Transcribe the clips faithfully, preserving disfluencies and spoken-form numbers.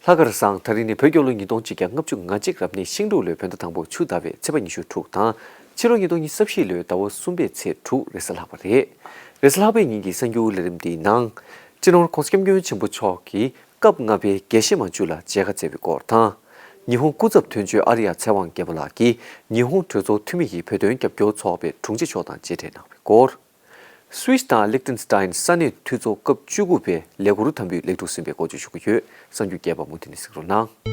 ལྷག་དཀར་བཟང་། ད་རིང་ནི་བོད་རྒྱལ་ལོ་ཉིས་སྟོང་ཆིག་བརྒྱ་ལྔ་བཅུ་ང་གཅིག་རབ་གནས་ཤིང་འབྲུག་ལོའི་བོད་ཟླ་དང་པོ་ཆུ་ཟླ་བའི་ཚེས་པ་ཉི་ཤུ་དྲུག་དང་། ཕྱི་ལོ་ཉིས་སྟོང་ཉི་ཤུ་རྩ་བཞི་ལོའི་ཟླ་བ་གསུམ་པའི་ཚེས་དྲུག་རེས་གཟའ་ལྷག་པ་རེད། རེས་གཟའ་ལྷག་པའི་ཉིན་གྱི་གསར་འགྱུར་ལས་རིམ་འདིའི་ནང་། སྤྱི་ནོར་༸གོང་ས་༸སྐྱབས་མགོན་ཆེན་པོ་མཆོག་གིས་སྐབས་ལྔ་པའི་དགེ་བཤེས་མ་བཅུ་ལ་མཇལ་ཁ་བསྩལ་བའི་སྐོར་དང་། ཉི་ཧོང་སྐུ་ཚབ་དོན་གཅོད་ཨ་རི་ཡ་ཚེ་དབང་རྒྱལ་པོ་ལགས་ཀྱིས་ཉི་ཧོང་གྲོས་ཚོགས་འཐུས་མི་ཡི་བོད་དོན་རྒྱབ་སྐྱོར་ཚོགས་པའི་དྲུང་ཆེ་མཆོག་དང་མཇལ་འཕྲད་གནང་བའི་སྐོར། སུད་སི་དང་ལིག་ཏེན་སི་ཏཱན་ས་གནས་འཐུས་ཚོགས་སྐབས་བཅུ་དགུ་པའི་ལས་འཁུར་དམ་འབུལ་ལེགས་གྲུབ་ཟིན་པའི་སྐོར་བརྗོད་ཞུ་གི་ཡོད། གསར་འགྱུར་རྒྱས་པ་མུ་མཐུད་ནས་གཟིགས་རོགས་གནང་།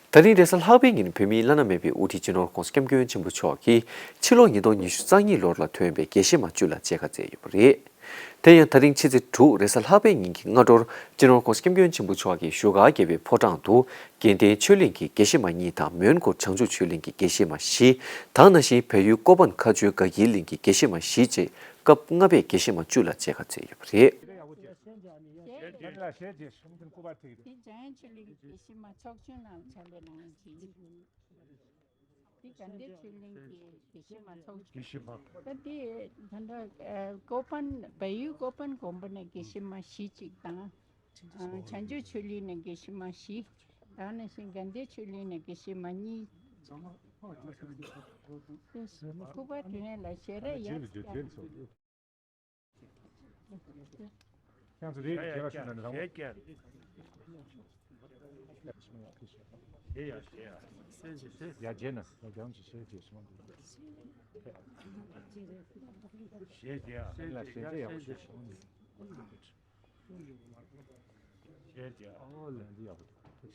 ད་རིང་རེས་གཟའ་ལྷག་པའི་ཉིན་བོད་མིའི་བླ་ན་མེད་པའི་དབུ་ཁྲིད་སྤྱི་ནོར་༸གོང་ས་༸སྐྱབས་མགོན་ཆེན་པོ་མཆོག་གིས་ཕྱི་ལོ་ཉིས་སྟོང་ཉི་ཤུ་རྩ་གཉིས་ལོར་ལ་ཐོན་པའི་དགེ་བཤེས་མ་བཅུ་ལ་མཇལ་ཁ་བསྩལ་ཡོད་པ་རེད། དེ་ཡང་ད་རིང་ཕྱི་ཚེས་དྲུག་རེས་གཟའ་ལྷག་པའི་ཉིན་གྱི་སྔ་དྲོར་སྤྱི་ནོར་༸གོང་ས་༸སྐྱབས་མགོན་ཆེན་པོ་མཆོག་གིས་བཞུགས་སྒར་རྒྱལ་བའི་ཕོ་བྲང་དུ་དགེ་ལྡན་ཆོས་གླིང་གི་དགེ་བཤེས་མ་གཉིས་དང་མོན་གྷོ་བྱང་ཆུབ་ཆོས་གླིང་གི་དགེ་བཤེས་མ་བཞི་དང་ནང་བཞིན་བལ་ཡུལ་ཀོ་པན་མཁར་ཆུའི་དགའ་འཁྱིལ་གླིང་གི་དགེ་བཤེས་མ་བཞི་བཅས་སྐབས་ལྔ་པའི་དགེ་བཤེས་མ་བཅུ་ལ་མཇལ་ཁ་བསྩལ་ཡོད་པ་རེད། དེ་འཇམ་དབྱངས་ཆོས་གླིང་གི་དགེ་བཤེས་མ་ཚོགས་ཆུང་ནང་ཕྱག་ལས་གནང་མཁན་ཅིག་འདི་དགའ་ལྡན་ཆོས་གླིང་གི་དགེ་བཤེས་མ་ཚོགས་ཆུང་། ད་འདི་ད་ལྟ་ཀོ་པན་བལ་ཡུལ་ཀོ་པན་དགོན་པ་ནས་དགེ་བཤེས་མ་བཞི་ཅིག་དང་། བྱང་ཆུབ་ཆོས་གླིང་ནས་དགེ་བཤེས་མ་བཞི། ད་ནང་བཞིན་དགའ་ལྡན་ཆོས་གླིང་ནས་དགེ་བཤེས་མ་གཉིས། ཁུག་པ་དེ་ནས་ལ་ཞལ་རས་ཡར། ཁྱེད་ཚོ་རེད་རྒྱལ་བ་ཞུ་ན་ནི་དང་པོ། ཡ་རྗེས་ན་ཡ་རྒྱང་ཅིག་ཤེས་རྗེས་སོང་། ཞེས་རྒྱ་ལ་ཞེས་རྗེས་ཡག་པོ་ཞེས་སོང་། ཞེས་རྒྱ། ཨོ་ལན་འདི་ཡག་པོ་འདུག་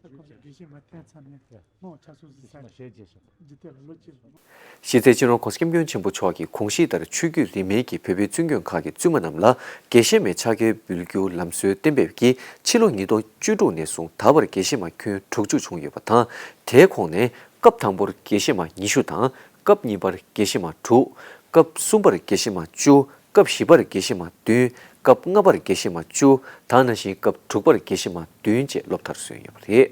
ཁོ་ཚོ་དགེ་བཤེས་མ་འཐེན་ཚར་ནས་མོ་ཆ་ཚོད་ཟིན་ས་ཞེས་རྗེས་སོང་། འདི་ལྟར་ལོ་གཅིག་ལ། གཞི་རྩའི་སྤྱི་ནོར་༸གོང་ས་༸སྐྱབས་མགོན་ཆེན་པོ་མཆོག་གིས་གོང་ཞུས་ལྟར་ཆོས་བརྒྱུད་རིས་མེད་ཀྱི་བོད་པའི་བཙུན་དགོན་ཁག་གི་བཙུན་མ་རྣམས་ལ་དགེ་བཤེས་མའི་ཕྱག་འཁྱེར་འབུལ་རྒྱུའི་ལམ་སྲོལ་གཏན་འབེབས་ཀྱིས་ཕྱི་ལོ་ཉིས་སྟོང་བཅུ་དྲུག་ནས་བཟུང་ད་བར་དགེ་བཤེས་མ་ཁྱོན་དྲུག་ཅུ་བྱུང་ཡོད་པ་དང་། དེའི་ཁོངས་ནས་སྐབས་དང་པོར་དགེ་བཤེས་མ་ཉི་ཤུ་དང་། སྐབས་གཉིས་པར་དགེ་བཤེས་མ་དྲུག་སྐབས་གསུམ་པར་དགེ་བཤེས་མ་བཅུ། སྐབས་བཞི་པར་དགེ་བཤེས་མ་བདུན། སྐབས་ལྔ་པར་དགེ་བཤེས་མ་བཅུ། དེ་ནང་བཞིན་སྐབས་དྲུག་པར་དགེ་བཤེས་མ་བདུན་བཅས་སློབ་མཐར་སོན་ཡོད་པ་རེད།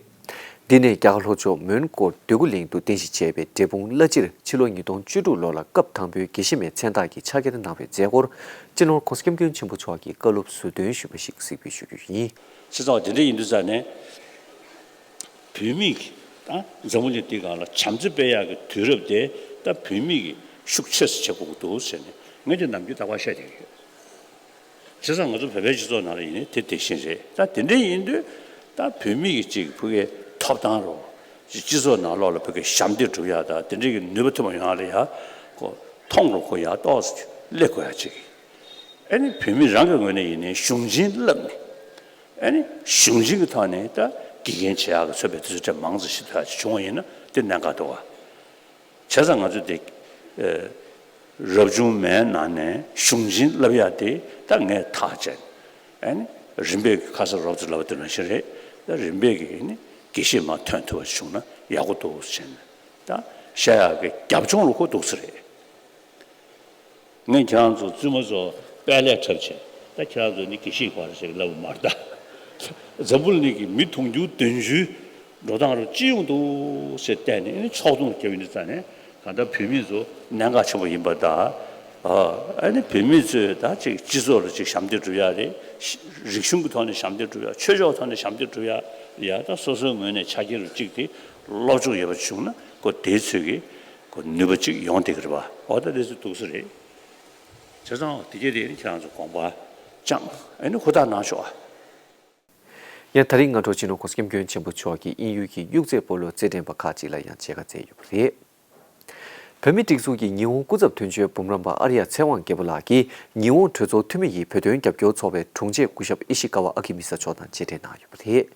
འདི་ནས་རྒྱ་གར་ལྷོ་ཕྱོགས་མོན་གྷོ་འདོད་རྒུ་གླིང་དུ་རྟེན་གཞི་བྱས་པའི་འབྲས་སྤུངས་བླ་སྤྱིར་ཕྱི་ལོ་ཉིས་སྟོང་བཅུ་དྲུག་ལོ་ལ་སྐབས་དང་པོའི་དགེ་བཤེས་མའི་མཚན་རྟགས་ཀྱི་ཕྱག་འཁྱེར་གནང་བའི་མཛད་སྒོར་སྤྱི་ནོར་༸གོང་ས་༸སྐྱབས་མགོན་ཆེན་པོ་མཆོག་གིས་བཀའ་སློབ་ཟུར་འདོན་ཞུས་པ་ཞིག་གཟིགས་འབུལ་ཞུ་རྒྱུ་ཡིན། སྤྱི་ཚོགས་དེ་འདྲ་ཡིན་དུས་ཙང་ནས། བུད་མེད་ཀྱི་ད་འཛམ་བུ་གླིང་འདིའི་སྒང་ལ་བྱམས་བརྩེ་སྤེལ་ཡག་གི་དུས་རབས་དེ་ད་བུད་མེད་ཀྱིས་ཤུགས་ཆེ་ཙམ་བྱེད་དགོས་ཀྱི་འདུག་ཟེར་ནས་ངས་དེ་ནམ་རྒྱུན་རྟག་པར་བཤད་བསྡད་ཀྱི་ཡོད། བྱས་ཙང་ང་ཚོ་བོད་པའི་སྤྱི་ཚོགས་ནང་ལ་ཡིན་ནའི་དེ་དེ་བཞིན་རེད། ད་དེ་འདྲ་ཡིན་དུས་ད་བུད་མེད་ཀྱི་ཅིག་ཕ་གིའི་ཐོབ་ཐང་རོ། སྤྱི་ཚོགས་ནང་ལོགས་ལ་ཕ་གིའི་ཞབས་འདེགས་སྒྲུབ་ཡག་དང་དེ་འདྲའི་གི་ནུས་པ་ཐོན་པ་ཡོང་ཡག་ལ་ཡ་ཁོ་མཐོང་རུ་ཁོ་ཡག་ཏོག་ཙམ་སླེབས་དགོས་ཡག་ཅིག་ཨ་ནི་བུད་མེད་རང་གི་ངོས་ནས་ཡིན་ནའི་གཞུང་ཆེན་བསླབས་ནས། ཨ་ནི་གཞུང་ཆེན་གྱི་ཐོག་ནས་ད་དགེ་རྒན་བྱེད་ཡག་གི་ཚོད་པའི་དུས་ཚོད་མང་ཙམ་ཞིག་ཐོན་ཡག་ཅིག་བྱུང་བ་ཡིན་ན་དེ་གནད་འགག་འདུག་ག་བྱས་ཙང་ང་ཚོས་དེ་ཨ་རབ་བྱུང་མའི་ནང་ནས་གཞུང་ཆེན་བསླབ་ཡག་དེ་ད་ངས་ཐག་བཅད་ནས། ཨ་ནི་རིམ་པས་ཁ་སང་རོབ་ཙམ་ལབ་པ་དེ་ནང་བཞིན་རེད། ད་རིམ་པས་ཀྱི་ནི་དགེ་བཤེས་མ་ཐོན་ཐུབ་པ་བྱུང་ན་ཡག་པོ་འདུག་ཟེར་ནས་ད་བཤད་ཡག་གི་རྒྱབ་ལྗོངས་ལ་ཁོ་འདུག་ས་རེད། ངས་ཁྱེད་རང་ཚོ་བཙུན་མ་ཚོ་དཔལ་ལས་འཁྲབ་བྱས། ད་ཁྱེད་རང་ཚོ་ནི་དགེ་བཤེས་ག་རེ་ཞིག་ལབ་མ་རེད་ད། འཛམ་བུ་གླིང་གི་མི་དུང་ཕྱུར་བདུན་ཅུའི་འགྲོ་སྟངས་རུ་སྤྱི་ཡོངས་འདུག་ཟེར་བལྟས་ནས་ཨ་ནི་ཕྱོགས་བསྡོམས་བརྒྱབ་ཡོང་དུས་ཙང་ནས་གང་ལྟར་བུད་མེད་ཚོ་གནད་འགག་ཆེན་པོ་ཡིན་པ་དང་། ཨ་ནི་བུད་མེད་ཚོས་ད་ཅིག་སྤྱི་ཚོགས་ལ་ཅིག་ཞབས་འདེགས་སྒྲུབ་ཡག་རེད། རིག་གཞུང་གི་ཐོག་ནས་ཞབས་འདེགས་སྒྲུབ་ཡག་ཆོས་ཕྱོགས་ཐོག་ནས་ཞབས་འདེགས་སྒྲུབ་ཡག་ཡ་ད་སོ་སོའི་ངོས་ནས་ཆ་རྐྱེན་རུ་གཅིག་དེ་སློབ་སྦྱོང་ཡོད་པ་བྱུང་ན་ཁོ་དེའི་ཚོད་ཀྱི། ཁོ་ནུས་པ་གཅིག་ཡོང་བསྡད་ཀྱི་རེད་པ། འོ་ད་དེ་ཚོ་འདུག་ས་རེད། བྱས་ཙང་དེ་གས་དེ་ནི་ཁྱེད་རང་ཚོ་དགོངས་པ་བཅངས་ཨ་ནི་ཧུར་ཐག་གནང་ཤོག་ཨ། ཡང་ད་རིང་སྔ་དྲོ་སྤྱི་ནོར་༸གོང་ས་༸སྐྱབས་མགོན་ཆེན་པོ་མཆོག་གིས་དབྱིན་ཡུལ་གྱི་གཡུག་རྩེད་སྤོ་ལོའི་རྩེད་འགྲན་པ་ཁག་ཅིག་ལ་ཡང་མཇལ་ཁ་བསྩལ་ཡོད་པ་རེད། བོད་མིའི་སྒྲིག་འཛུགས་ཀྱི་ཉི་ཧོང་སྐུ་ཚབ་དོན་གཅོད་འབུམ་རམས་པ་ཨ་རི་ཡ་ཚེ་དབང་རྒྱལ་པོ་ལགས་ཀྱིས་ཉི་ཧོང་གྲོས་ཚོགས་འཐུས་མི་ཡི་བོད་དོན་རྒྱབ་སྐྱོར་ཚོགས་པའི་དྲུང་ཆེ་སྐུ་ཞབས་ཨི་ཤི་ཀ་ཝ་ཨ་ཁི་མི་ས་མཆོག་དང་མཇལ་འཕྲད་གནང་ཡོད་པ་རེད།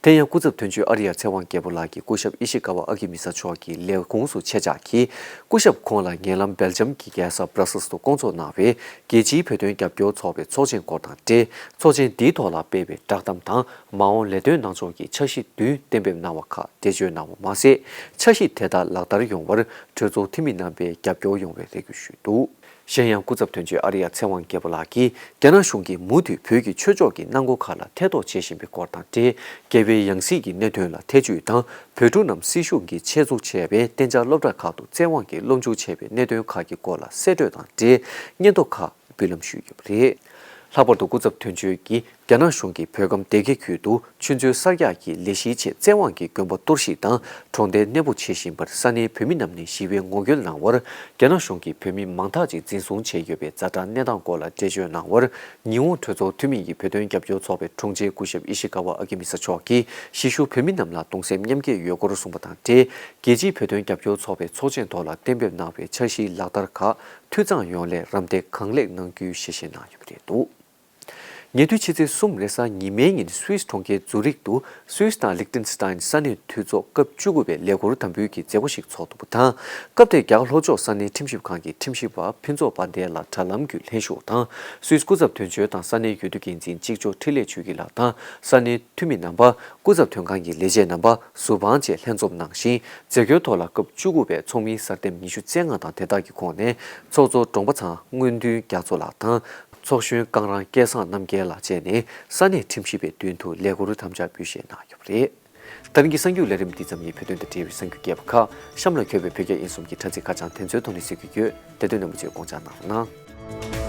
དེ་ཡང་སྐུ་ཚབ་དོན་གཅོད་ཨ་རི་ཡ་ཚེ་དབང་རྒྱལ་པོ་ལགས་ཀྱིས་སྐུ་ཞབས་ཨི་ཤི་ཀ་ཝ་ཨ་ཁི་མི་ས་མཆོག་གི་ལས་ཁུངས་སུ་ཆེད་བཅར་གྱིས། སྐུ་ཞབས་ཁོང་ལ་ཉེ་ལམ་སྦེལ་ཇམ་གྱི་རྒྱལ་ས་བྷ་ར་སེལ་དུ་བསྐོང་ཚོགས་གནང་བའི་རྒྱལ་སྤྱིའི་བོད་དོན་རྒྱབ་སྐྱོར་ཚོགས་པའི་ཚོགས་ཆེན་སྐོར་དང་འབྲེལ། ཚོགས་ཆེན་འདིའི་ཐོག་ལ་སྤེལ་བའི་བསྒྲགས་གཏམ་དང་མ་འོངས་ལས་དོན་གནང་ཕྱོགས་ཀྱི་འཆར་གཞི་བདུན་གཏན་འབེབས་གནང་བ་ཁག་འགྲེལ་བརྗོད་གནང་བ་མ་ཟད། འཆར་གཞི་དེ་དག་ལག་བསྟར་ཡོང་བར་གྲོས་ཚོགས་འཐུས་མི་རྣམ་པས་རྒྱབ་སྐྱོར་ཡོང་བའི་རེ་སྐུལ་ཞུས་འདུག། གཞན་ཡང་སྐུ་ཚབ་དོན་གཅོད་ཨ་རི་ཡ་ཚེ་དབང་རྒྱལ་པོ་ལགས་ཀྱིས་རྒྱ་ནག་གཞུང་གིས་མུ་མཐུད་བོད་ཀྱི་ཆོས་ཕྱོགས་ཀྱི་གནང་སྒོ་ཁག་ལ་ཐེ་གཏོགས་བྱེད་བཞིན་པའི་སྐོར་དང་འབྲེལ། རྒྱལ་བའི་ཡང་སྲིད་ཀྱི་གནད་དོན་ལ་ཐེ་བྱུས་དང་། བོད་ཕྲུག་རྣམས་སྲིད་ཞུགས་ཀྱིས་ཆེད་འཛུགས་བྱས་པའི་གཏན་འཇགས་སློབ་གྲྭ་ཁག་ཏུ་བཙན་དབང་གིས་སློབ་འཇུག་བྱས་པའི་གནད་དོན་ཁག་གི་སྐོར་ལ་གསལ་བཀྲོལ་དང་འབྲེལ། སྙན་ཐོ་ཁག་འབུལ་ལམ་ཞུས་ཡོད་པ་རེད། ལྷག་པར་དུ་སྐུ་ཚབ་དོན་གཅོད་ཀྱིས་རྒྱ་ནག་གཞུང་གིས་བོད་ཁམས་སྡེ་དགེ་ཁུལ་དུ་ཆུ་མཛོད་གསར་རྒྱག་གི་ལས་གཞིའི་ཆེད་བཙན་དབང་གིས་དགོན་པ་གཏོར་བཤིག་དང་གྲོང་རྡལ་གནས་སྤོ་བྱེད་བཞིན་པར་ས་གནས་བོད་མི་རྣམས་ནས་ཞི་བའི་ངོ་རྒོལ་གནང་བར། རྒྱ་ནག་གཞུང་གིས་བོད་མི་མང་དག་ཅིག་འཛིན་བཟུང་བྱས་ཡོད་པའི་ཛ་དྲག་གནས་སྟངས་སྐོར་ལ་འགྲེལ་བརྗོད་གནང་བར། ཉི་འོང་གྲོས་ཚོགས་འཐུས་མི་ཡིས་བོད་དོན་རྒྱབ་སྐྱོར་ཚོགས་པའི་དྲུང་ཆེ་སྐུ་ཞབས་ཨི་ཤི་ཀ་ཝ་ཨ་ཀི་མི་ས་མཆོག་གིས་གཞིས་བཞུགས་བོད་མི་རྣམས་ལ་གདུང་སེམས་མཉམ་སྐྱེད་ཡོད་སྐོར་གསུངས་པ་དང་འབྲེལ། རྒྱལ་སྤྱིའི་བོད་དོན་རྒྱབ་སྐྱོར་ཚོགས་པའི་ཚོགས་ཆེན་ཐོག་ལ་གཏན་འབེབས་གནང་བའི་འཆར་གཞིའི་ལག་བསྟར་ཁག་འཐུས་ཚང་ཡོང་སླད་རམ་འདེགས་གང་ལེགས་གནང་རྒྱུའི་ཞལ་བཞེས་གནང་ཡོད་པ་རེད་འདུག་ཉེ་དུས་ཕྱི་ཚེས་གསུམ་རེས་གཟའ་ཉི་མའི་ཉིན་སུད་སི་གྲོང་ཁྱེར་ཛུ་རིག་ཏུ་སུད་སི་དང་ལིག་ཏེན་སི་ཏཱན་ས་གནས་འཐུས་ཚོགས་སྐབས་བཅུ་དགུ་པའི་ལས་འཁུར་དམ་འབུལ་གྱི་མཛད་སྒོ་ཞིག་ཚོགས་འདུག་པ་དང་། སྐབས་དེར་རྒྱ་གར་ལྷོ་ཕྱོགས་ས་གནས་ཁྲིམས་ཞིབ་ཁང་གི་ཁྲིམས་ཞིབ་པ་ཕུན་ཚོགས་དཔལ་ལྡན་ལགས་དྲ་ལམ་བརྒྱུད་ལྷན་ཞུགས་དང་། སུད་སི་སྐུ་ཚབ་དོན་གཅོད་དང་ས་གནས་འོས་བསྡུ་འགན་འཛིན་གཅིག་ལྕོགས་འཕྲིན་ལས་ཆོས་སྐྱིད་ལགས་དང་ས་གནས་འཐུས་མི་རྣམ་པ། སྐུ་ཚབ་དོན་ཁང་གི་ལས་བྱེད་རྣམ་པ། ཟུར་དཔང་བཅས་ལྷན་འཛོམས་གནང་ཞིང་། མཛད་སྒོའི་ཐོག་ལ་སྐབས་བཅུ་དགུ་པའི་ཚོགས་མིའི་གསར་འདེམས་ཉི་ཤུ་རྩ་ལྔ་དང་དེ་དག་གི་ཁོངས་ནས་ཚོགས་གཙོ་འབྲོང་པ་ཚང་སྔོན་ཐོན་རྒྱ་མཚོ་ལགས་དང་། ཚོགས་གཞོན་ཀང་རང་སྐལ་བཟང་རྣམ་རྒྱལ་ལགས་བཅས་ནས་ས་གནས་ཁྲིམས་ཞིབ་པའི་མདུན་དུ་ལས་འཁུར་དམ་བཅའ་འབུལ་བཞེས་གནང་ཡོད་པ་རེད། ད་རིང་གི་གསར་འགྱུར་ལས་རིམ་འདི་ཙམ་ཡིན། བོད་དོན་དང་འབྲེལ་བའི་གསར་འགྱུར་རྒྱས་པ་ཁག་གཤམ་ལ་འཁོད་པའི་བོད་རྒྱ་དབྱིན་གསུམ་གྱི་དྲ་ཚིགས་ཁ་བྱང་དེ་ཚོའི་ཐོག་ནས་གཟིགས་རྒྱུ་ཡོད། དེ་དོན་རྣམ་པ་ཚོས་དགོངས་འཇགས་གནང་རོགས་གནང་།